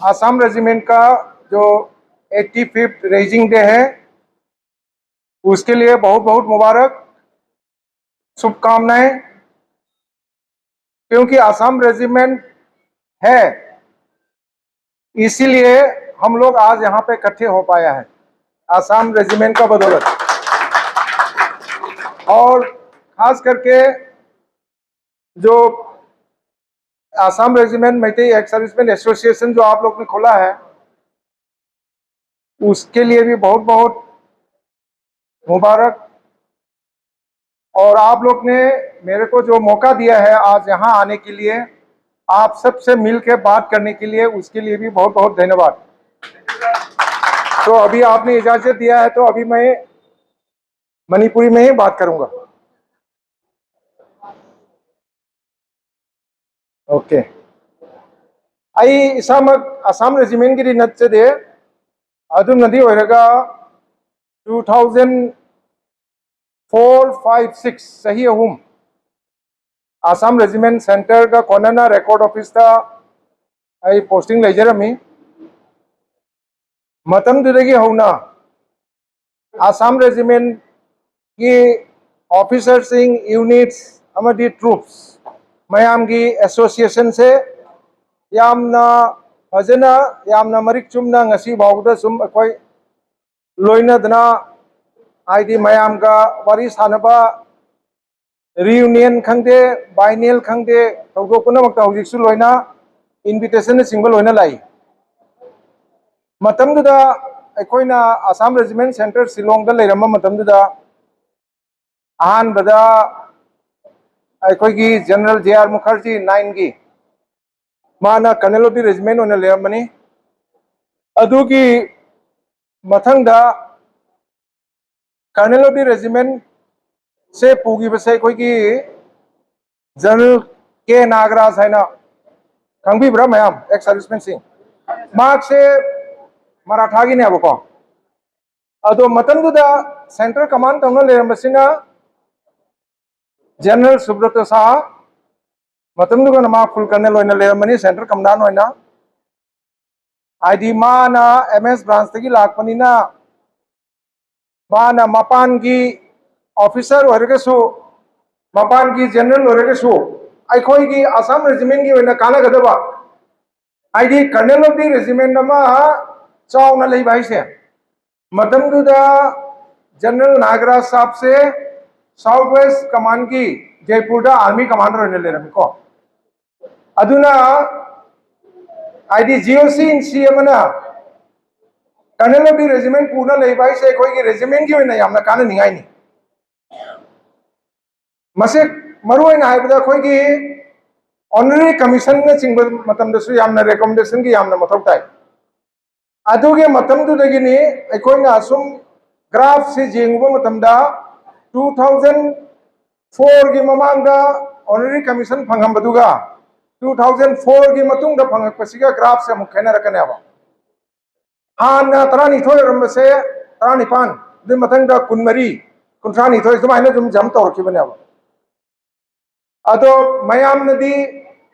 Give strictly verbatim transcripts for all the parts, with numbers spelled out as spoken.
Assam regiment का जो eighty fifth raising day है, उसके लिए बहुत बहुत मुबारक, शुभकामनाएं। क्योंकि आसाम रेजिमेंट है, इसीलिए हम लोग आज यहाँ पे इकट्ठे हो पाया है, आसाम रेजिमेंट का बदौलत। और खास करके जो Assam regiment Meitei ex serviceman association जो आप लोग ने खोला है, उसके लिए भी बहुत बहुत मुबारक। और आप लोग ने मेरे को जो मौका दिया है आज यहाँ आने के लिए, आप सबसे मिल के बात करने के लिए, उसके लिए भी बहुत बहुत धन्यवाद। तो अभी आपने इजाजत दिया है, तो अभी मैं मणिपुरी में ही बात करूंगा। Okay. ꯑꯩ ꯏꯁꯥꯃꯛ ꯑꯁꯥꯝ ꯔꯦꯖꯤꯃꯦꯟꯒꯤꯗꯤ ꯅꯠꯆꯗꯦ꯫ ꯑꯗꯨꯝꯅꯗꯤ ꯑꯣꯏꯔꯒ, two thousand four, five, six, ꯆꯍꯤ ꯑꯍꯨꯝ ꯑꯁꯥꯝ ꯔꯦꯖꯤꯃꯦꯟ ꯁꯦꯟꯇꯔꯒ ꯀꯣꯟꯅꯅ ꯔꯦꯀꯣꯔꯗ ꯑꯣꯐꯤꯁꯇ ꯑꯩ ꯄꯣꯁꯇꯤꯡ ꯂꯩꯖꯔꯝꯃꯤ꯫ ꯃꯇꯝꯗꯨꯗꯒꯤ ꯍꯧꯅ ꯑꯁꯥꯝ ꯔꯦꯖꯤꯃꯦꯟꯒꯤ ꯑꯣꯐꯤꯁꯔꯁꯤꯡ, ꯌꯨꯅꯤꯠꯁ ꯑꯃꯗꯤ ꯇ꯭ꯔꯨꯞꯁ ꯃꯌꯥꯝꯒꯤ ꯑꯦꯁꯣꯁꯤꯌꯦꯁꯟꯁꯦ ꯌꯥꯝꯅ ꯐꯖꯅ, ꯌꯥꯝꯅ ꯃꯔꯤꯛ ꯆꯨꯝꯅ ꯉꯁꯤ ꯐꯥꯎꯕꯗ ꯁꯨꯝ ꯑꯩꯈꯣꯏ ꯂꯣꯏꯅꯗꯅ, ꯍꯥꯏꯗꯤ ꯃꯌꯥꯝꯒ ꯋꯥꯔꯤ ꯁꯥꯟꯅꯕ, ꯔꯤꯌꯨꯅꯤꯌꯟ ꯈꯪꯗꯦ, ꯕꯥꯏꯅꯦꯜ ꯈꯪꯗꯦ, ꯊꯧꯗꯣꯛ ꯄꯨꯝꯅꯃꯛꯇ ꯍꯧꯖꯤꯛꯁꯨ ꯂꯣꯏꯅ ꯏꯟꯚꯤꯇꯦꯁꯟꯅꯆꯤꯡꯕ ꯂꯣꯏꯅ ꯂꯥꯛꯏ꯫ ꯃꯇꯝꯗꯨꯗ ꯑꯩꯈꯣꯏꯅ ꯑꯁꯥꯝ ꯔꯦꯖꯤꯃꯦꯟ ꯁꯦꯟꯇꯔ ꯁꯤꯂꯣꯡꯗ ꯂꯩꯔꯝꯕ ꯃꯇꯝꯗꯨꯗ, ꯑꯍꯥꯟꯕꯗ ꯑꯩꯈꯣꯏꯒꯤ ꯖꯦꯅꯔꯦꯜ ꯖꯦ ꯑꯥꯔ ꯃꯨꯈꯔꯖꯤ ꯅꯥꯏꯟꯒꯤ, ꯃꯥꯅ ꯀꯔꯅꯦꯜ ꯑꯣꯐ ꯗꯤ ꯔꯦꯖꯤꯃꯦꯟ ꯑꯣꯏꯅ ꯂꯩꯔꯝꯕꯅꯤ꯫ ꯑꯗꯨꯒꯤ ꯃꯊꯪꯗ ꯀꯔꯅꯦꯜ ꯑꯣꯐ ꯗꯤ ꯔꯦꯖꯤꯃꯦꯟꯁꯦ ꯄꯨꯈꯤꯕꯁꯦ ꯑꯩꯈꯣꯏꯒꯤ ꯖꯦꯅꯔꯦꯜ ꯀꯦ ꯅꯥꯒꯔꯥꯖ ꯍꯥꯏꯅ, ꯈꯪꯕꯤꯕ꯭ꯔꯥ ꯃꯌꯥꯝ, ꯑꯦꯛꯁ ꯁꯥꯔꯚꯤꯁꯃꯦꯟꯁꯤꯡ? ꯃꯍꯥꯛꯁꯦ ꯃꯔꯥꯊꯥꯒꯤꯅꯦꯕꯀꯣ꯫ ꯑꯗꯣ ꯃꯇꯝꯗꯨꯗ ꯁꯦꯟꯇꯔ ꯀꯃꯥꯟ ꯇꯧꯅ ꯂꯩꯔꯝꯕꯁꯤꯅ ꯖꯦꯅꯔꯦꯜ ꯁꯨꯕ꯭ꯔꯇ ꯁꯥꯍꯥ, ꯃꯇꯝꯗꯨꯗꯅ ꯃꯥ ꯐꯨꯜ ꯀꯔꯅꯦꯜ ꯑꯣꯏꯅ ꯂꯩꯔꯝꯕꯅꯤ, ꯁꯦꯟꯇꯔ ꯀꯃꯥꯟꯗ ꯑꯣꯏꯅ꯫ ꯍꯥꯏꯗꯤ ꯃꯥꯅ ꯑꯦꯝ ꯑꯦꯁ ꯕ꯭ꯔꯥꯟꯁꯇꯒꯤ ꯂꯥꯛꯄꯅꯤꯅ ꯃꯥꯅ ꯃꯄꯥꯟꯒꯤ ꯑꯣꯐꯤꯁꯥꯔ ꯑꯣꯏꯔꯒꯁꯨ, ꯃꯄꯥꯟꯒꯤ ꯖꯦꯅꯔꯦꯜ ꯑꯣꯏꯔꯒꯁꯨ, ꯑꯩꯈꯣꯏꯒꯤ ꯑꯁꯥꯝ ꯔꯦꯖꯤꯃꯦꯟꯒꯤ ꯑꯣꯏꯅ ꯀꯥꯟꯅꯒꯗꯕ, ꯍꯥꯏꯗꯤ colonel of the regiment ꯑꯃ ꯆꯥꯎꯅ ꯂꯩꯕ ꯍꯥꯏꯁꯦ, ꯃꯇꯝꯗꯨꯗ ꯖꯦꯅꯔꯦꯜ ꯅꯥꯒꯔꯥꯖ ꯁꯥꯕꯁꯦ ꯁꯥꯎꯠ ꯋꯦꯁ ꯀꯃꯥꯟꯒꯤ ꯖꯩꯄꯨꯔꯗ ꯑꯥꯔꯃꯤ ꯀꯃꯥꯟꯗꯔ ꯑꯣꯏꯅ ꯂꯩꯔꯝꯃꯤꯀꯣ꯫ ꯑꯗꯨꯅ ꯍꯥꯏꯗꯤ ꯖꯤ ꯑꯣ ꯁꯤ ꯏꯟ ꯁꯤ ꯑꯃꯅ colonel of the regiment ꯄꯨꯅ ꯂꯩꯕ ꯍꯥꯏꯁꯦ ꯑꯩꯈꯣꯏꯒꯤ ꯔꯦꯖꯤꯃꯦꯟꯒꯤ ꯑꯣꯏꯅ ꯌꯥꯝꯅ ꯀꯥꯟꯅꯅꯤꯡꯉꯥꯏꯅꯤ꯫ ꯃꯁꯤ ꯃꯔꯨ ꯑꯣꯏꯅ ꯍꯥꯏꯕꯗ ꯑꯩꯈꯣꯏꯒꯤ ꯑꯣꯅꯔꯦꯔꯤ ꯀꯃꯤꯁꯟꯅꯆꯤꯡꯕ ꯃꯇꯝꯗꯁꯨ ꯌꯥꯝꯅ ꯔꯤꯀꯃꯦꯟꯗꯦꯁꯟꯒꯤ ꯌꯥꯝꯅ ꯃꯊꯧ ꯇꯥꯏ꯫ ꯑꯗꯨꯒꯤ ꯃꯇꯝꯗꯨꯗꯒꯤꯅꯤ ꯑꯩꯈꯣꯏꯅ ꯑꯁꯨꯝ ꯒ꯭ꯔꯥꯐꯁꯤ ꯌꯦꯡꯉꯨꯕ ꯃꯇꯝꯗ, ꯇꯨ ꯊꯥꯎꯖꯟ ꯐꯣꯔꯒꯤ ꯃꯃꯥꯡꯗ ꯑꯣꯅꯔꯦꯔꯤ ꯀꯃꯤꯁꯟ ꯐꯪꯉꯝꯕꯗꯨꯒ ꯇꯨ ꯊꯥꯎꯖꯟ ꯐꯣꯔꯒꯤ ꯃꯇꯨꯡꯗ ꯐꯪꯉꯛꯄꯁꯤꯒ ꯒ꯭ꯔꯥꯐꯁꯦ ꯑꯃꯨꯛ ꯈꯦꯠꯅꯔꯛꯀꯅꯦꯕ꯫ ꯍꯥꯟꯅ ꯇꯔꯥꯅꯤꯊꯣꯏ ꯑꯣꯏꯔꯝꯕꯁꯦ ꯇꯔꯥꯅꯤꯄꯥꯟ, ꯑꯗꯨꯒꯤ ꯃꯊꯪꯗ ꯀꯨꯟꯃꯔꯤ, ꯀꯨꯟꯊ꯭ꯔꯥꯅꯤꯊꯣꯏ, ꯁꯨꯃꯥꯏꯅ ꯑꯗꯨꯝ ꯖꯝ ꯇꯧꯔꯛꯈꯤꯕꯅꯦꯕ꯫ ꯑꯗꯣ ꯃꯌꯥꯝꯅꯗꯤ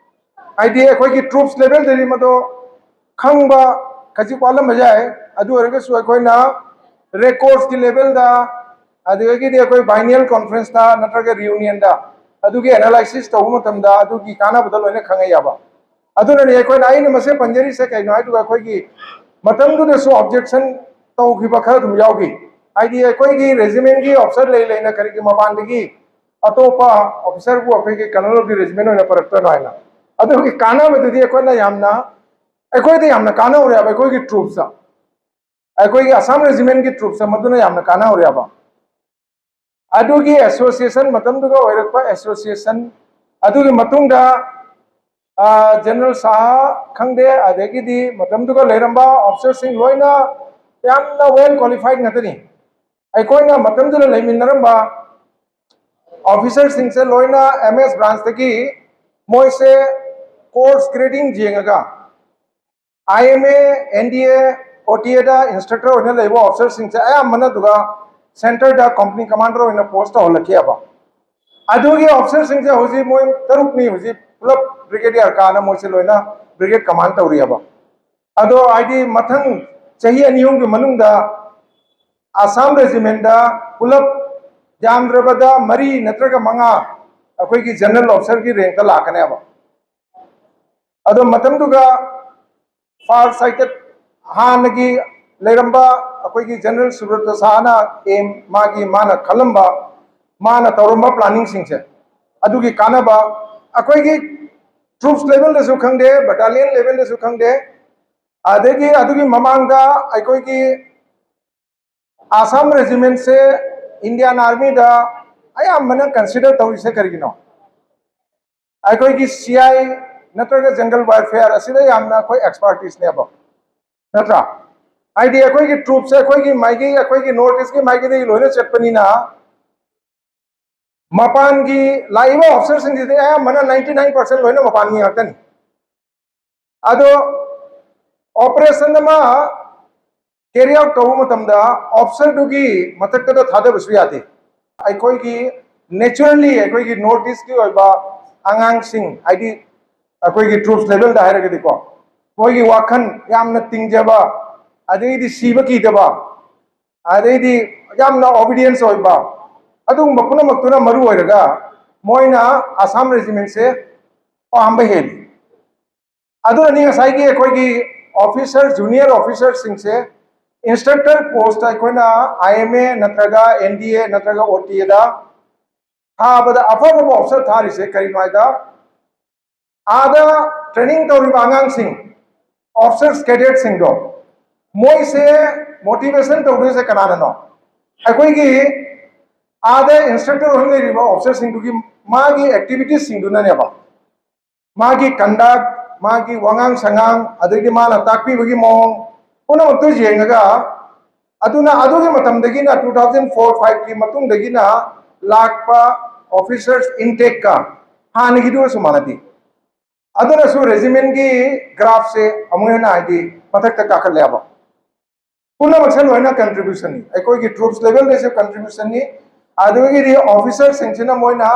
ꯍꯥꯏꯗꯤ ꯑꯩꯈꯣꯏꯒꯤ ꯇ꯭ꯔꯨꯞꯁ ꯂꯦꯚꯦꯜꯗꯗꯤ ꯃꯗꯣ ꯈꯪꯕ ꯈꯖꯤꯛ ꯋꯥꯠꯂꯝꯕ ꯌꯥꯏ꯫ ꯑꯗꯨ ꯑꯣꯏꯔꯒꯁꯨ ꯑꯩꯈꯣꯏꯅ ꯔꯦꯀꯣꯔꯠꯁꯀꯤ ꯂꯦꯚꯦꯜꯗ, ꯑꯗꯨꯗꯒꯤꯗꯤ ꯑꯩꯈꯣꯏ ꯕꯥꯏꯅꯤꯌꯦꯜ ꯀꯣꯟꯐ꯭ꯔꯦꯟꯁꯇ ꯅꯠꯇ꯭ꯔꯒ ꯔꯤꯌꯨꯅꯤꯌꯟꯗ ꯑꯗꯨꯒꯤ ꯑꯦꯅꯥꯂꯥꯏꯁꯤꯁ ꯇꯧꯕ ꯃꯇꯝꯗ ꯑꯗꯨꯒꯤ ꯀꯥꯟꯅꯕꯗ ꯂꯣꯏꯅ ꯈꯪꯉꯛꯑꯦꯕ꯫ ꯑꯗꯨꯅꯅꯤ ꯑꯩꯈꯣꯏꯅ, ꯑꯩꯅ ꯃꯁꯤ ꯄꯟꯖꯔꯤꯁꯦ ꯀꯩꯅꯣ ꯍꯥꯏꯗꯨꯒ, ꯑꯩꯈꯣꯏꯒꯤ ꯃꯇꯝꯗꯨꯗꯁꯨ ꯑꯣꯕꯖꯦꯛꯁꯟ ꯇꯧꯈꯤꯕ ꯈꯔ ꯑꯗꯨꯝ ꯌꯥꯎꯈꯤ꯫ ꯍꯥꯏꯗꯤ ꯑꯩꯈꯣꯏꯒꯤ ꯔꯦꯖꯤꯃꯦꯟꯒꯤ ꯑꯣꯐꯤꯁꯥꯔ ꯂꯩ ꯂꯩꯅ ꯀꯔꯤꯒꯤ ꯃꯄꯥꯟꯗꯒꯤ ꯑꯇꯣꯞꯄ ꯑꯣꯐꯤꯁꯥꯔꯕꯨ ꯑꯩꯈꯣꯏꯒꯤ colonel of the regiment ꯑꯣꯏꯅ ꯄꯨꯔꯛꯇꯣꯏꯅꯣ ꯍꯥꯏꯅ꯫ ꯑꯗꯨꯒꯤ ꯀꯥꯟꯅꯕꯗꯨꯗꯤ ꯑꯩꯈꯣꯏꯅ ꯌꯥꯝꯅ, ꯑꯩꯈꯣꯏꯗ ꯌꯥꯝꯅ ꯀꯥꯟꯅꯍꯧꯔꯦꯕ, ꯑꯩꯈꯣꯏꯒꯤ ꯇ꯭ꯔꯨꯞꯁꯇ, ꯑꯩꯈꯣꯏꯒꯤ ꯑꯁꯥꯝ ꯔꯦꯖꯤꯃꯦꯟꯒꯤ ꯇ꯭ꯔꯨꯞꯁꯇ ꯃꯗꯨꯅ ꯌꯥꯝꯅ ꯀꯥꯟꯅꯍꯧꯔꯦꯕ꯫ ꯑꯗꯨꯒꯤ ꯑꯦꯁꯣꯁꯤꯌꯦꯁꯟ, ꯃꯇꯝꯗꯨꯒ ꯑꯣꯏꯔꯛꯄ ꯑꯦꯁꯣꯁꯤꯌꯦꯁꯟ, ꯑꯗꯨꯒꯤ ꯃꯇꯨꯡꯗ ꯖꯦꯅꯔꯦꯜ ꯁꯥꯍ ꯈꯪꯗꯦ, ꯑꯗꯒꯤꯗꯤ ꯃꯇꯝꯗꯨꯒ ꯂꯩꯔꯝꯕ ꯑꯣꯐꯤꯁꯥꯔꯁꯤꯡ ꯂꯣꯏꯅ ꯌꯥꯝꯅ ꯋꯦꯜ ꯀ꯭ꯋꯥꯂꯤꯐꯥꯏꯠ ꯉꯥꯛꯇꯅꯤ꯫ ꯑꯩꯈꯣꯏꯅ ꯃꯇꯝꯗꯨꯗ ꯂꯩꯃꯤꯟꯅꯔꯝꯕ ꯑꯣꯐꯤꯁꯥꯔꯁꯤꯡꯁꯦ ꯂꯣꯏꯅ ꯑꯦꯝ ꯑꯦꯁ ꯕ꯭ꯔꯥꯟꯁꯇꯒꯤ ꯃꯣꯏꯁꯦ ꯀꯣꯔꯁ ꯒ꯭ꯔꯦꯗꯤꯡ ꯌꯦꯡꯉꯒ ꯑꯥꯏ M A, N D A, O T aid instructor ꯑꯣꯏꯅ ꯂꯩꯕ ꯑꯣꯐꯤꯁꯥꯔꯁꯤꯡꯁꯦ ꯑꯌꯥꯝꯕꯅ ꯑꯗꯨꯒ ꯁꯦꯟꯇꯔꯗ ꯀꯣꯝꯄꯅꯤ ꯀꯃꯥꯟꯗꯔ ꯑꯣꯏꯅ ꯄꯣꯁ ꯇꯧꯍꯜꯂꯛꯈꯤꯑꯕ꯫ ꯑꯗꯨꯒꯤ ꯑꯣꯐꯤꯁꯥꯔꯁꯤꯡꯁꯦ ꯍꯧꯖꯤꯛ ꯃꯣꯏ ꯇꯔꯨꯛꯅꯤ, ꯍꯧꯖꯤꯛ ꯄꯨꯂꯞ ꯕ꯭ꯔꯤꯒꯦꯗꯤꯌꯔ ꯀꯥꯅ ꯃꯣꯏꯁꯦ ꯂꯣꯏꯅ ꯕ꯭ꯔꯤꯒꯦꯗ ꯀꯃꯥꯟ ꯇꯧꯔꯤꯑꯕ꯫ ꯑꯗꯣ ꯍꯥꯏꯗꯤ ꯃꯊꯪ ꯆꯍꯤ ꯑꯅꯤ ꯑꯍꯨꯝꯒꯤ ꯃꯅꯨꯡꯗ ꯑꯁꯥꯝ ꯔꯦꯖꯤꯃꯦꯟꯗ ꯄꯨꯂꯞ ꯌꯥꯝꯗ꯭ꯔꯕꯗ ꯃꯔꯤ ꯅꯠꯇ꯭ꯔꯒ ꯃꯉꯥ ꯑꯩꯈꯣꯏꯒꯤ ꯖꯦꯅꯔꯦꯜ ꯑꯣꯐꯤꯁꯔꯒꯤ ꯔꯦꯡꯛꯇ ꯂꯥꯛꯀꯅꯦꯕ꯫ ꯑꯗꯣ ꯃꯇꯝꯗꯨꯒ ꯐꯥꯔ ꯁꯥꯏꯇꯦꯠ ꯍꯥꯟꯅꯒꯤ ꯂꯩꯔꯝꯕ ꯑꯩꯈꯣꯏꯒꯤ ꯖꯦꯅꯔꯦꯜ ꯁꯨꯕ꯭ꯔꯇ ꯁꯍꯥꯅ ꯑꯦꯝ ꯃꯥꯒꯤ ꯃꯥꯅ ꯈꯜꯂꯝꯕ, ꯃꯥꯅ ꯇꯧꯔꯝꯕ ꯄ꯭ꯂꯥꯅꯤꯡꯁꯤꯡꯁꯦ, ꯑꯗꯨꯒꯤ ꯀꯥꯟꯅꯕ ꯑꯩꯈꯣꯏꯒꯤ ꯇ꯭ꯔꯨꯞꯁ ꯂꯦꯚꯦꯜꯗꯁꯨ ꯈꯪꯗꯦ, ꯕꯠꯇꯥꯂꯤꯌꯟ ꯂꯦꯚꯦꯜꯗꯁꯨ ꯈꯪꯗꯦ, ꯑꯗꯒꯤ ꯑꯗꯨꯒꯤ ꯃꯃꯥꯡꯗ ꯑꯩꯈꯣꯏꯒꯤ ꯑꯁꯥꯝ ꯔꯦꯖꯤꯃꯦꯟꯁꯦ ꯏꯟꯗꯤꯌꯥꯟ ꯑꯥꯔꯃꯤꯗ ꯑꯌꯥꯝꯕꯅ ꯀꯟꯁꯤꯗꯔ ꯇꯧꯔꯤꯁꯦ ꯀꯔꯤꯒꯤꯅꯣ? ꯑꯩꯈꯣꯏꯒꯤ ꯁꯤ ꯑꯥꯏ ꯅꯠꯇ꯭ꯔꯒ ꯖꯪꯒꯜ ꯋꯥꯔꯐꯦꯌꯔ ꯑꯁꯤꯗ ꯌꯥꯝꯅ ꯑꯩꯈꯣꯏ ꯑꯦꯛꯁꯄꯔꯇꯤꯁꯅꯦꯕ, ꯅꯠꯇ꯭ꯔꯥ? ꯍꯥꯏꯗꯤ ꯑꯩꯈꯣꯏꯒꯤ ꯇ꯭ꯔꯨꯞꯁꯦ ꯑꯩꯈꯣꯏꯒꯤ ꯃꯥꯏꯀꯩ, ꯑꯩꯈꯣꯏꯒꯤ ꯅꯣꯔꯠ ꯏꯁꯀꯤ ꯃꯥꯏꯀꯩꯗꯒꯤ ꯂꯣꯏꯅ ꯆꯠꯄꯅꯤꯅ ꯃꯄꯥꯟꯒꯤ ꯂꯥꯛꯏꯕ ꯑꯣꯐꯤꯁꯔꯁꯤꯡꯁꯤꯗꯤ ꯑꯌꯥꯝꯕꯅ ꯅꯥꯏꯟꯇꯤ ꯅꯥꯏꯟ ꯄꯥꯔꯁꯦꯟ ꯂꯣꯏꯅ ꯃꯄꯥꯟꯒꯤ ꯉꯥꯛꯇꯅꯤ꯫ ꯑꯗꯣ ꯑꯣꯄꯔꯦꯁꯟ ꯑꯃ ꯀꯦꯔꯤ ꯑꯥꯎꯠ ꯇꯧꯕ ꯃꯇꯝꯗ ꯑꯣꯐꯤꯁꯔꯗꯨꯒꯤ ꯃꯊꯛꯇꯗ ꯊꯥꯗꯕꯁꯨ ꯌꯥꯗꯦ꯫ ꯑꯩꯈꯣꯏꯒꯤ ꯅꯦꯆꯔꯦꯜꯂꯤ ꯑꯩꯈꯣꯏꯒꯤ ꯅꯣꯔꯠ ꯏꯁꯀꯤ ꯑꯣꯏꯕ ꯑꯉꯥꯡꯁꯤꯡ, ꯍꯥꯏꯗꯤ ꯑꯩꯈꯣꯏꯒꯤ ꯇ꯭ꯔꯨꯞꯁ ꯂꯦꯚꯦꯜꯗ ꯍꯥꯏꯔꯒꯗꯤꯀꯣ, ꯃꯣꯏꯒꯤ ꯋꯥꯈꯜ ꯌꯥꯝꯅ ꯇꯤꯡꯖꯕ, ꯑꯗꯩꯗꯤ ꯁꯤꯕ ꯀꯤꯗꯕ, ꯑꯗꯩꯗꯤ ꯌꯥꯝꯅ ꯑꯣꯕꯤꯗꯤꯌꯦꯟꯁ ꯑꯣꯏꯕ, ꯑꯗꯨꯒꯨꯝꯕ ꯄꯨꯝꯅꯃꯛꯇꯨꯅ ꯃꯔꯨ ꯑꯣꯏꯔꯒ ꯃꯣꯏꯅ ꯑꯁꯥꯝ ꯔꯦꯖꯤꯃꯦꯟꯁꯦ ꯄꯥꯝꯕ ꯍꯦꯜꯂꯤ꯫ ꯑꯗꯨꯅꯅꯤ ꯉꯁꯥꯏꯒꯤ ꯑꯩꯈꯣꯏꯒꯤ ꯑꯣꯐꯤꯁꯔ, ꯖꯨꯅꯤꯌꯔ ꯑꯣꯐꯤꯁꯔꯁꯤꯡꯁꯦ ꯏꯟꯁꯇ꯭ꯔꯛꯇꯔ ꯄꯣꯁꯇ ꯑꯩꯈꯣꯏꯅ ꯑꯥꯏ ꯑꯦꯝ ꯑꯦ ꯅꯠꯇ꯭ꯔꯒ ꯑꯦꯟ ꯗꯤ ꯑꯦ ꯅꯠꯇ꯭ꯔꯒ ꯑꯣ ꯇꯤ ꯑꯦꯗ ꯊꯥꯕꯗ ꯑꯐ ꯑꯐꯕ ꯑꯣꯐꯤꯁꯔ ꯊꯥꯔꯤꯁꯦ ꯀꯔꯤꯅꯣ ꯍꯥꯏꯗ, ꯑꯥꯗ ꯇ꯭ꯔꯦꯅꯤꯡ ꯇꯧꯔꯤꯕ ꯑꯉꯥꯡꯁꯤꯡ, ꯑꯣꯐꯤꯁꯔꯁ ꯀꯦꯗꯦꯠꯁꯤꯡꯗꯣ, ꯃꯣꯏꯁꯦ ꯃꯣꯇꯤꯚꯦꯁꯟ ꯇꯧꯗꯣꯏꯁꯦ ꯀꯅꯥꯅꯅꯣ? ꯑꯩꯈꯣꯏꯒꯤ ꯑꯥꯗ ꯏꯟꯁꯇ꯭ꯔꯛꯇꯔ ꯑꯣꯏꯅ ꯂꯩꯔꯤꯕ ꯑꯣꯐꯤꯁꯔꯁꯤꯡꯗꯨꯒꯤ ꯃꯥꯒꯤ ꯑꯦꯛꯇꯤꯚꯤꯇꯤꯁꯁꯤꯡꯗꯨꯅꯅꯦꯕ꯫ ꯃꯥꯒꯤ ꯀꯟꯗꯛ, ꯃꯥꯒꯤ ꯋꯥꯉꯥꯡ ꯁꯉꯥꯡ, ꯑꯗꯩꯗꯤ ꯃꯥꯅ ꯇꯥꯛꯄꯤꯕꯒꯤ ꯃꯑꯣꯡ ꯄꯨꯝꯅꯃꯛꯇꯨ ꯌꯦꯡꯉꯒ, ꯑꯗꯨꯅ ꯑꯗꯨꯒꯤ ꯃꯇꯝꯗꯒꯤꯅ ꯇꯨ ꯊꯥꯎꯖꯟ ꯐꯣꯔ ꯐꯥꯏꯚꯀꯤ ꯃꯇꯨꯡꯗꯒꯤꯅ ꯂꯥꯛꯄ ꯑꯣꯐꯤꯁꯔꯁ ꯏꯟꯇꯦꯛꯀ ꯍꯥꯟꯅꯒꯤꯗꯨꯒꯁꯨ ꯃꯥꯟꯅꯗꯦ꯫ ꯑꯗꯨꯅꯁꯨ ꯔꯦꯖꯤꯃꯦꯟꯒꯤ ꯒ꯭ꯔꯥꯐꯁꯦ ꯑꯃꯨꯛ ꯍꯦꯟꯅ ꯍꯥꯏꯗꯤ ꯃꯊꯛꯇ ꯀꯥꯈꯠꯂꯦꯕ꯫ ꯄꯨꯝꯅꯃꯛꯁꯦ ꯂꯣꯏꯅ ꯀꯟꯇ꯭ꯔꯤꯕ꯭ꯌꯨꯁꯟꯅꯤ꯫ ꯑꯩꯈꯣꯏꯒꯤ ꯇ꯭ꯔꯨꯞꯁ ꯂꯦꯚꯦꯜꯗꯁꯨ ꯀꯟꯇ꯭ꯔꯤꯕ꯭ꯌꯨꯁꯟꯅꯤ꯫ ꯑꯗꯨꯗꯒꯤꯗꯤ ꯑꯣꯐꯤꯁꯔꯁꯤꯡꯁꯤꯅ ꯃꯣꯏꯅ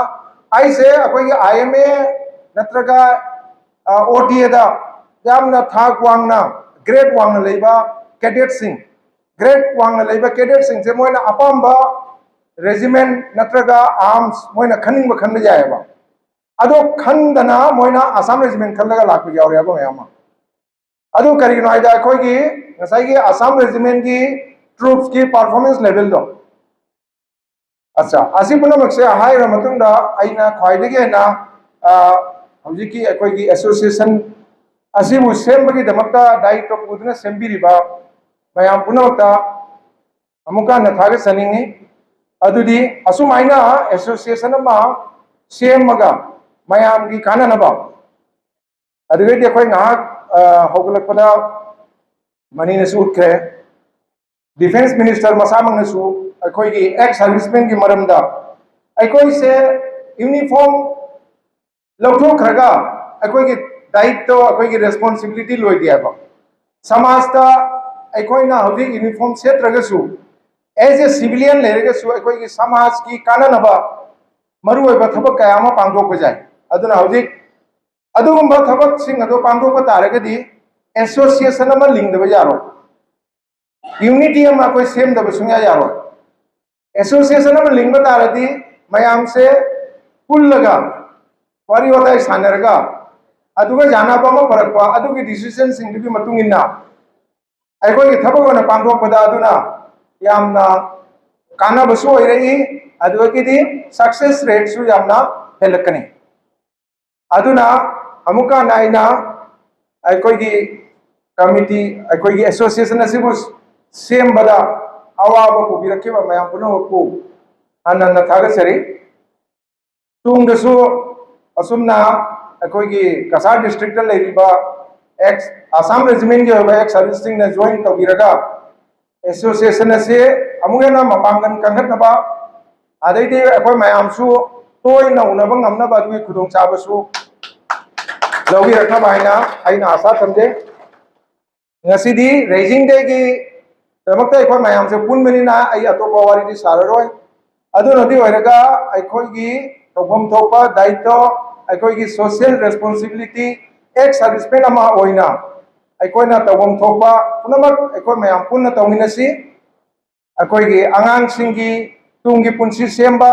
ꯑꯩꯁꯦ ꯑꯩꯈꯣꯏꯒꯤ ꯑꯥꯏ ꯑꯦꯝ ꯑꯦ ꯅꯠꯇ꯭ꯔꯒ ꯑꯣ ꯇꯤ ꯑꯦꯗ ꯌꯥꯝꯅ ꯊꯥꯛ ꯋꯥꯡꯅ ꯒ꯭ꯔꯦꯗ ꯋꯥꯡꯅ ꯂꯩꯕ ꯀꯦꯗꯦꯠꯁꯤꯡ, ꯒ꯭ꯔꯦꯗ ꯋꯥꯡꯅ ꯂꯩꯕ ꯀꯦꯗꯦꯠꯁꯤꯡꯁꯦ ꯃꯣꯏꯅ ꯑꯄꯥꯝꯕ ꯔꯦꯖꯤꯃꯦꯟ ꯅꯠꯇ꯭ꯔꯒ ꯑꯥꯔꯝꯁ ꯃꯣꯏꯅ ꯈꯟꯅꯤꯡꯕ ꯈꯟꯕ ꯌꯥꯏꯑꯕ꯫ ꯑꯗꯣ ꯈꯟꯗꯅ ꯃꯣꯏꯅ ꯑꯁꯥꯝ ꯔꯦꯖꯤꯃꯦꯟ ꯈꯜꯂꯒ ꯂꯥꯛꯄ ꯌꯥꯎꯔꯦꯕ ꯃꯌꯥꯝ ꯑꯃ꯫ ꯑꯗꯨ ꯀꯔꯤꯒꯤꯅꯣ ꯍꯥꯏꯗ ꯑꯩꯈꯣꯏꯒꯤ ꯉꯁꯥꯏꯒꯤ ꯑꯁꯥꯝ ꯔꯦꯖꯤꯃꯦꯟꯒꯤ ꯇ꯭ꯔꯨꯞꯁꯀꯤ ꯄꯥꯔꯐꯣꯔꯃꯦꯟꯁ ꯂꯦꯚꯦꯜꯗꯣ, ꯑꯠꯆꯥ, ꯑꯁꯤ ꯄꯨꯝꯅꯃꯛꯁꯦ ꯍꯥꯏꯔ ꯃꯇꯨꯡꯗ ꯑꯩꯅ ꯈ꯭ꯋꯥꯏꯗꯒꯤ ꯍꯦꯟꯅ, ꯑ, ꯍꯧꯖꯤꯛꯀꯤ ꯑꯩꯈꯣꯏꯒꯤ ꯑꯦꯁꯣꯁꯤꯌꯦꯁꯟ ꯑꯁꯤꯕꯨ ꯁꯦꯝꯕꯒꯤꯗꯃꯛꯇ ꯗꯥꯌꯤꯠꯇ ꯄꯨꯗꯨꯅ ꯁꯦꯝꯕꯤꯔꯤꯕ ꯃꯌꯥꯝ ꯄꯨꯝꯅꯃꯛꯇ ꯑꯃꯨꯛꯀ ꯍꯟꯅ ꯊꯥꯒꯠꯆꯅꯤꯡꯉꯤ꯫ ꯑꯗꯨꯗꯤ ꯑꯁꯨꯃꯥꯏꯅ ꯑꯦꯁꯣꯁꯤꯌꯦꯁꯟ ꯑꯃ ꯁꯦꯝꯃꯒ ꯃꯌꯥꯝꯒꯤ ꯀꯥꯟꯅꯅꯕ, ꯑꯗꯨꯗꯩꯗꯤ ꯑꯩꯈꯣꯏ ꯉꯥꯏꯍꯥꯛ, ꯑ, ꯍꯧꯒꯠꯂꯛꯄꯗ ꯃꯅꯤꯅꯁꯨ ꯎꯠꯈ꯭ꯔꯦ, ꯗꯤꯐꯦꯟꯁ ꯃꯤꯅꯤꯁꯇꯔ ꯃꯁꯥꯃꯛꯅꯁꯨ ꯑꯩꯈꯣꯏꯒꯤ ꯑꯦꯛꯁ ꯁꯥꯔꯚꯤꯁꯃꯦꯟꯒꯤ ꯃꯔꯝꯗ, ꯑꯩꯈꯣꯏꯁꯦ ꯌꯨꯅꯤꯐꯣꯔꯝ ꯂꯧꯊꯣꯛꯈ꯭ꯔꯒ ꯑꯩꯈꯣꯏꯒꯤ ꯗꯥꯌꯤꯠꯇꯣ, ꯑꯩꯈꯣꯏꯒꯤ ꯔꯦꯁꯄꯣꯟꯁꯤꯕꯤꯂꯤꯇꯤ ꯂꯣꯏꯗꯦ ꯍꯥꯏꯕ꯫ ꯁꯃꯥꯖꯇ ꯑꯩꯈꯣꯏꯅ ꯍꯧꯖꯤꯛ ꯌꯨꯅꯤꯐꯣꯔꯝ ꯁꯦꯠꯇ꯭ꯔꯒꯁꯨ, ꯑꯦꯖ ꯑꯦ ꯁꯤꯚꯤꯂꯤꯌꯟ ꯂꯩꯔꯒꯁꯨ ꯑꯩꯈꯣꯏꯒꯤ ꯁꯃꯥꯖꯀꯤ ꯀꯥꯟꯅꯅꯕ ꯃꯔꯨꯑꯣꯏꯕ ꯊꯕꯛ ꯀꯌꯥ ꯑꯃ ꯄꯥꯡꯊꯣꯛꯄ ꯌꯥꯏ꯫ ꯑꯗꯨꯅ ꯍꯧꯖꯤꯛ ꯑꯗꯨꯒꯨꯝꯕ ꯊꯕꯛꯁꯤꯡ ꯑꯗꯨ ꯄꯥꯡꯊꯣꯛꯄ ꯇꯥꯔꯒꯗꯤ ꯑꯦꯁꯣꯁꯤꯌꯦꯁꯟ ꯑꯃ ꯂꯤꯡꯗꯕ ꯌꯥꯔꯣꯏ, ꯌꯨꯅꯤꯇꯤ ꯑꯃ ꯑꯩꯈꯣꯏ ꯁꯦꯝꯗꯕ ꯁꯨꯡꯌꯥ ꯌꯥꯔꯣꯏ꯫ ꯑꯦꯁꯣꯁꯤꯌꯦꯁꯟ ꯑꯃ ꯂꯤꯡꯕ ꯇꯥꯔꯗꯤ ꯃꯌꯥꯝꯁꯦ ꯄꯨꯜꯂꯒ ꯋꯥꯔꯤ ꯋꯥꯇꯥꯏ ꯁꯥꯟꯅꯔꯒ ꯑꯗꯨꯒ ꯌꯥꯅꯕ ꯑꯃ ꯄꯨꯔꯛꯄ, ꯑꯗꯨꯒꯤ ꯗꯤꯁꯤꯖꯟꯁꯤꯡꯗꯨꯒꯤ ꯃꯇꯨꯡ ꯏꯟꯅ ꯑꯩꯈꯣꯏꯒꯤ ꯊꯕꯛ ꯑꯣꯏꯅ ꯄꯥꯡꯊꯣꯛꯄꯗ ꯑꯗꯨꯅ ꯌꯥꯝꯅ ꯀꯥꯟꯅꯕꯁꯨ ꯑꯣꯏꯔꯛꯏ, ꯑꯗꯨꯗꯒꯤꯗꯤ ꯁꯛꯁꯦꯁ ꯔꯦꯠꯁꯨ ꯌꯥꯝꯅ ꯍꯦꯜꯂꯛꯀꯅꯤ꯫ ꯑꯗꯨꯅ ꯑꯃꯨꯛꯀ ꯍꯟꯅ ꯑꯩꯅ ꯑꯩꯈꯣꯏꯒꯤ ꯀꯃꯤꯇꯤ, ꯑꯩꯈꯣꯏꯒꯤ ꯑꯦꯁꯣꯁꯤꯌꯦꯁꯟ ꯑꯁꯤꯕꯨ ꯁꯦꯝꯕꯗ ꯑꯋꯥꯕ ꯄꯨꯕꯤꯔꯛꯈꯤꯕ ꯃꯌꯥꯝ ꯄꯨꯝꯅꯃꯛꯄꯨ ꯍꯟꯅ ꯍꯟꯅ ꯊꯥꯒꯠꯆꯔꯤ꯫ ꯇꯨꯡꯗꯁꯨ ꯑꯁꯨꯝꯅ ꯑꯩꯈꯣꯏꯒꯤ ꯀꯁꯥꯔ ꯗꯤꯁꯇ꯭ꯔꯤꯛꯇ ꯂꯩꯔꯤꯕ ꯑꯦꯛꯁ ꯑꯁꯥꯝ ꯔꯦꯖꯤꯃꯦꯟꯒꯤ ꯑꯣꯏꯕ ꯑꯦꯛꯁ ꯁꯥꯔꯚꯤꯁꯁꯤꯡꯅ ꯖꯣꯏꯟ ꯇꯧꯕꯤꯔꯒ ꯑꯦꯁꯣꯁꯤꯌꯦꯁꯟ ꯑꯁꯤ ꯑꯃꯨꯛ ꯍꯦꯟꯅ ꯃꯄꯥꯡꯒꯜ ꯀꯟꯈꯠꯅꯕ, ꯑꯗꯩꯗꯤ ꯑꯩꯈꯣꯏ ꯃꯌꯥꯝꯁꯨ ꯇꯣꯏꯅ ꯎꯅꯕ ꯉꯝꯅꯕ ꯑꯗꯨꯒꯤ ꯈꯨꯗꯣꯡꯆꯥꯕꯁꯨ ꯂꯧꯕꯤꯔꯛꯅꯕ ꯍꯥꯏꯅ ꯑꯩꯅ ꯑꯥꯁꯥ ꯊꯝꯖꯩ꯫ ꯉꯁꯤꯗꯤ ꯔꯦꯖꯤꯡ ꯗꯦꯒꯤ ꯗꯃꯛꯇ ꯑꯩꯈꯣꯏ ꯃꯌꯥꯝꯁꯦ ꯄꯨꯟꯕꯅꯤꯅ ꯑꯩ ꯑꯇꯣꯞꯄ ꯋꯥꯔꯤꯗꯤ ꯁꯥꯔꯔꯣꯏ꯫ ꯑꯗꯨꯅꯗꯤ ꯑꯣꯏꯔꯒ ꯑꯩꯈꯣꯏꯒꯤ ꯇꯧꯐꯝ ꯊꯣꯛꯄ ꯗꯥꯌꯤꯠꯇꯣ, ꯑꯩꯈꯣꯏꯒꯤ ꯁꯣꯁꯤꯌꯦꯜ ꯔꯦꯁꯄꯣꯟꯁꯤꯕꯤꯂꯤꯇꯤ ꯑꯦꯛꯁ ꯁꯥꯔꯚꯤꯁꯃꯦꯟ ꯑꯃ ꯑꯣꯏꯅ ꯑꯩꯈꯣꯏꯅ ꯇꯧꯐꯝ ꯊꯣꯛꯄ ꯄꯨꯝꯅꯃꯛ ꯑꯩꯈꯣꯏ ꯃꯌꯥꯝ ꯄꯨꯟꯅ ꯇꯧꯃꯤꯟꯅꯁꯤ꯫ ꯑꯩꯈꯣꯏꯒꯤ ꯑꯉꯥꯡꯁꯤꯡꯒꯤ ꯇꯨꯡꯒꯤ ꯄꯨꯟꯁꯤ ꯁꯦꯝꯕ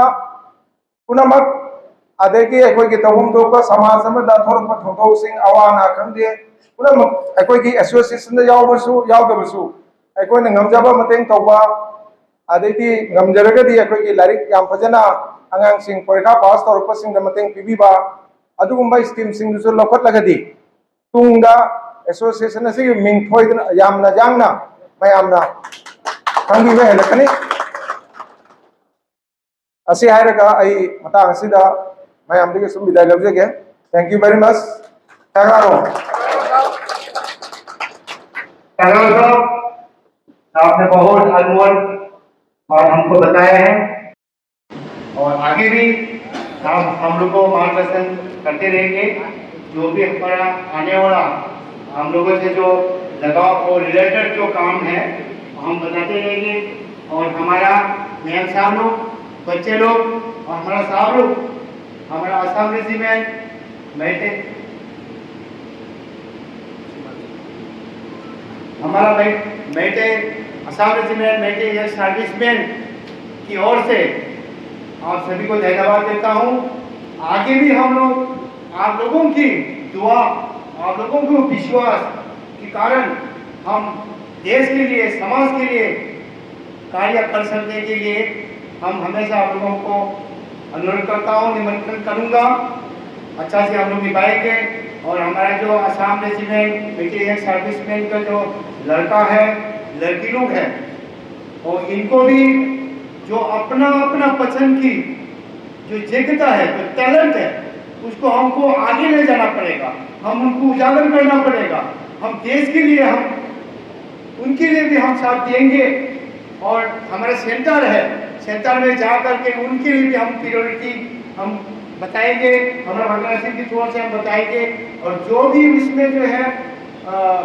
ꯄꯨꯝꯅꯃꯛ, ꯑꯗꯒꯤ ꯑꯩꯈꯣꯏꯒꯤ ꯇꯧꯐꯝ ꯊꯣꯛꯄ ꯁꯃꯥꯖ ꯑꯃꯗ ꯊꯣꯛꯂꯛꯄ ꯊꯧꯗꯣꯛꯁꯤꯡ, ꯑꯋꯥ ꯑꯅꯥ ꯈꯪꯗꯦ, ꯄꯨꯝꯅꯃꯛ ꯑꯩꯈꯣꯏꯒꯤ ꯑꯦꯁꯣꯁꯤꯌꯦꯁꯟꯗ ꯌꯥꯎꯕꯁꯨ ꯌꯥꯎꯗꯕꯁꯨ ꯑꯩꯈꯣꯏꯅ ꯉꯝꯖꯕ ꯃꯇꯦꯡ ꯇꯧꯕ, ꯑꯗꯩꯗꯤ ꯉꯝꯖꯔꯒꯗꯤ ꯑꯩꯈꯣꯏꯒꯤ ꯂꯥꯏꯔꯤꯛ ꯌꯥꯝ ꯐꯖꯅ ꯑꯉꯥꯡꯁꯤꯡ ꯄꯔꯤꯈꯥ ꯄꯥꯁ ꯇꯧꯔꯛꯄꯁꯤꯡꯗ ꯃꯇꯦꯡ ꯄꯤꯕꯤꯕ, ꯑꯗꯨꯒꯨꯝꯕ ꯁ꯭ꯀꯤꯝꯁꯤꯡꯗꯨꯁꯨ ꯂꯧꯈꯠꯂꯒꯗꯤ ꯇꯨꯡꯗ ꯑꯦꯁꯣꯁꯤꯌꯦꯁꯟ ꯑꯁꯤꯒꯤ ꯃꯤꯡ ꯊꯣꯏꯗꯅ ꯌꯥꯝꯅ ꯌꯥꯡꯅ ꯃꯌꯥꯝꯅ ꯈꯪꯕꯤꯕ ꯍꯦꯜꯂꯛꯀꯅꯤ꯫ ꯑꯁꯤ ꯍꯥꯏꯔꯒ ꯑꯩ ꯃꯇꯥꯡ ꯑꯁꯤꯗ ꯃꯌꯥꯝꯗꯒꯤ ꯁꯨꯝ ꯕꯤꯗꯥꯏ ꯂꯧꯖꯒꯦ꯫ Thank you very much. ꯇꯔꯥꯔꯣ? Raghav साहब, आपने बहुत अनमोल बात हमको बताया है और आगे भी आप हम लोग को मार्गदर्शन करते रहेंगे। जो भी हमारा आने वाला हम लोगों से जो लगाव और रिलेटेड जो काम है, हम बताते रहेंगे। और हमारा मैम साहब लोग, बच्चे लोग और हमारा साहब लोग, हमारा असम रेजिमेंट, मैटे हमारा मै- मैटे असम रेजिमेंट, मैटे एक्स सर्विसमैन की ओर से आप सभी को धन्यवाद देता हूँ। आगे भी हम लोग आप लोगों की दुआ, आप लोगों को विश्वास के कारण हम देश के लिए, समाज के लिए कार्य कर सकने के लिए हम हमेशा आप लोगों को अनुरोध करता हूँ, निमंत्रण करूँगा। अच्छा से हम लोग निभाएंगे। और हमारा जो असम रेजिमेंट, मैटे एक्स सर्विसमैन का जो लड़का है, लड़की लोग हैं, और इनको भी जो अपना अपना पसंद की जो योग्यता है, जो टैलेंट है, उसको हमको आगे ले जाना पड़ेगा, हम उनको उजागर करना पड़ेगा। हम देश के लिए, हम उनके लिए भी हम साथ देंगे। और हमारा सेंटर है, सेंटर में जा करके उनके लिए भी हम प्रायोरिटी हम बताएंगे, हमारा ऑर्गेनाइजेशन की ओर से हम बताएंगे। और जो भी इसमें जो है अ,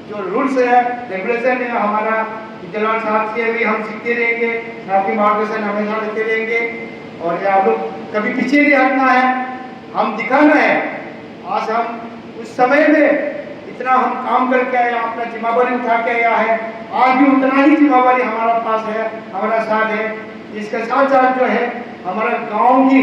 जो रूल्स है, रेगुलेशन है, हमारा इंतजार साहब से भी हम सीखते रहेंगे, आपके मार्गदर्शन हमेशा लेते रहेंगे। और ये आप लोग कभी पीछे नहीं हटना है, हम दिखाना है। आज हम उस समय में जितना हम काम करके आए, अपना जिम्मेवारी उठा के आया है, आज भी उतना ही जिम्मेवारी हमारा पास है, हमारा साथ है। इसके साथ साथ जो है, हमारा गांव की,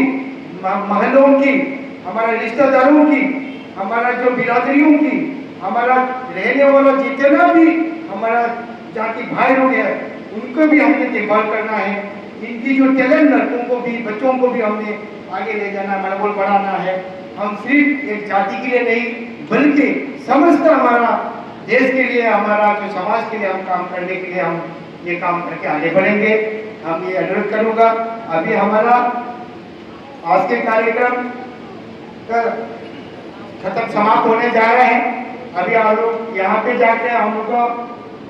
म-, महलों की, हमारा रिश्तेदारों की, हमारा जो बिरादरियों की, हमारा रहने वाला जितना भी हमारा जाति भाई लोग हैं, उनको भी हमने देखभाल करना है। इनकी जो टैलेंट, लड़कों को भी, बच्चों को भी हमने आगे ले जाना, मनोबल बढ़ाना है। हम सिर्फ एक जाति के लिए नहीं, बल्कि समस्त हमारा देश के लिए, हमारा जो समाज के लिए हम काम करने के लिए हम ये काम करके आगे बढ़ेंगे। हम ये अनुरोध करूंगा। अभी हमारा आज के कार्यक्रम का खत्म, समाप्त होने जा रहा है। अभी हम लोग यहाँ पे जाके हम लोग का,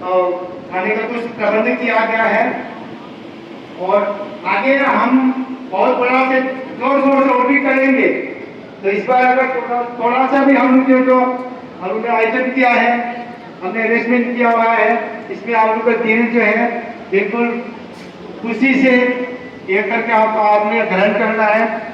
अ, खाने का कुछ प्रबंध किया गया है और आगे हम बहुत बड़ा से जोर शोर से और भी करेंगे। तो इस बार अगर थोड़ा, थोड़ा सा भी हम लोग जो, जो हम लोग ने आयोजन किया है, हमने अरेंजमेंट किया हुआ है, इसमें आप लोग का दिल जो है बिल्कुल खुशी से ये करके आप, आपने ग्रहण करना है।